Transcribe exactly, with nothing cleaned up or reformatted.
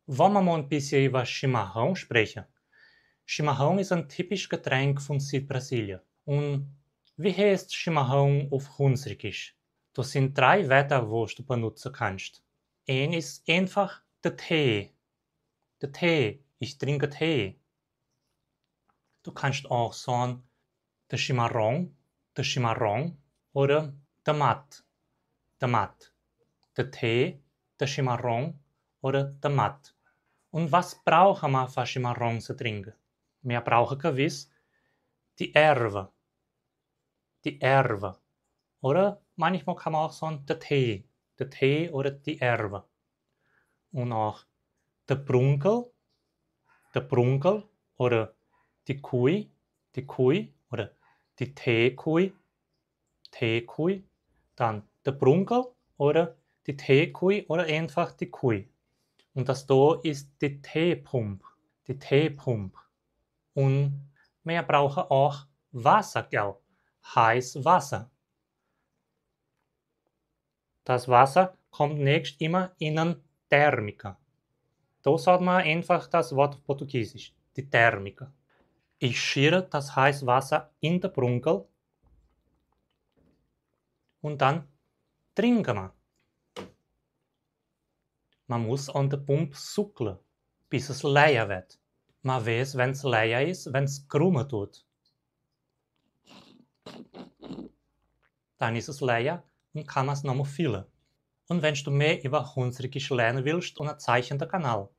Vamos ein bisschen über chimarrão sprechen. Chimarrão ist ein typisches Getränk von Südbrasilien. Und wie heißt Chimarrão auf Hunsrückisch? Das sind drei Wörter, wo du benutzen kannst. Ein ist einfach der Tee. Der Tee. Ich trinke Tee. Du kannst auch sagen, der Chimarrão, der Chimarrão oder der Mate, der Mate. Der Tee, der Chimarrão oder der Mate. Und was brauchen wir, für Chimarrão zu trinken? Wir brauchen gewiss die Erva, die Erva. Oder manchmal kann man auch sagen, der Tee, der Tee oder die Erva. Und auch der Brunkel, der Brunkel oder die Kui, die Kui oder die Teekui, Teekui. Dann der Brunkel oder die Teekui oder einfach die Kui. Und das da ist die Teepumpe, die Teepumpe. Und wir brauchen auch Wasser, gell? Heißes Wasser. Das Wasser kommt nicht immer in eine Thermika. Da sagt man einfach das Wort auf Portugiesisch, die Thermika. Ich schütte das heiße Wasser in den Brunkel und dann trinken wir. Man muss an der Pumpe suckeln, bis es leer wird. Man weiß, wenn es leer ist, wenn es krummen tut. Dann ist es leer und kann man es nochmal füllen. Und wenn du mehr über Hunsrückisch lernen willst, dann zeig den Kanal.